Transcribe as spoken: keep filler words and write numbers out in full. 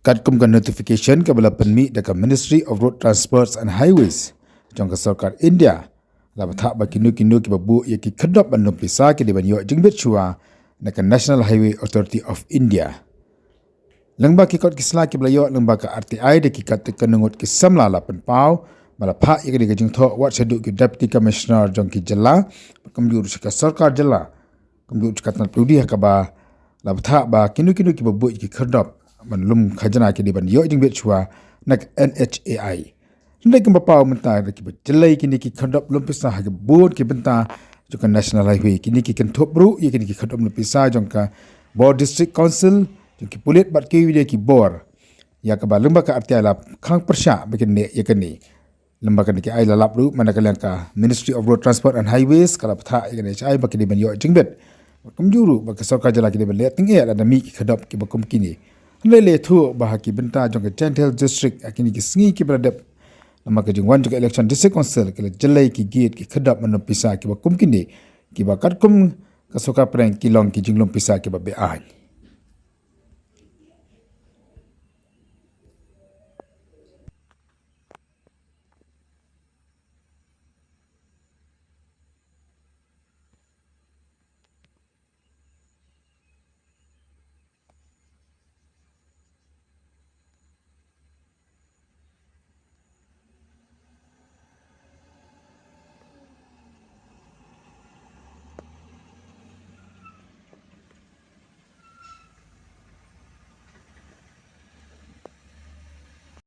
Katkum ka notification kaba la pynmih da ka Ministry of Road Transport and Highways jong ka sorkar India, la bthah ba kino kino kiba buh ïa ki khadop ban lum pisa ki dei ban ïoh jingbit shuwa na ka National Highway Authority of India. Lyngba ki kot ki sla kiba la ïoh lyngba ka R T I da ki katto katne ngut ki samla, la pynpaw ba la phah ïa kane ka jingthoh wat shaduh ki Deputy Commissioner jong ki jylla, kumjuh ruh sha ka sorkar jylla, kumjuh ruh sha ka tnat pudi, ha kaba la bthah ba kino kino kiba buh ïa ki khadop ban lum khajna ki dei ban ïoh jingbit shuwa na ka N H A I. Hynrei kumba paw mynta, da kiba jyllei kine ki khadop lum pisa ha ki bun ki bynta jong ka National Highway, kine ki kynthup ruh ïa kine ki khadop lum pisa jong ka bor District Council, jong ki pulit bad kiwei de ki bor, ïa kaba lyngba ka R T I la khang pyrshah ba kin leh ïa kane. Lyngba kane ka R T I la lap ruh, man la ka liang ka Ministry of Road Transport and Highways ka la bthah ïa ka N H A I ba ki dei ban ïoh jingbit. Kumjuh ruh ba ka sorkar jylla ki dei ban leh tyngeh lada mih ki khadop kiba kum kine. Hynrei la ïathuh ba ha ki bynta jong ka Jaintia Hills District, ha kine ki sngi kiba la dep, namar ka jingwan jong ka election District Council, ki la jyllei ki gate, ki khadop ban lum pisa kiba kum kine, kiba katkum ka sorkar pdeng ki long ki jinglum pisa kiba beaiñ.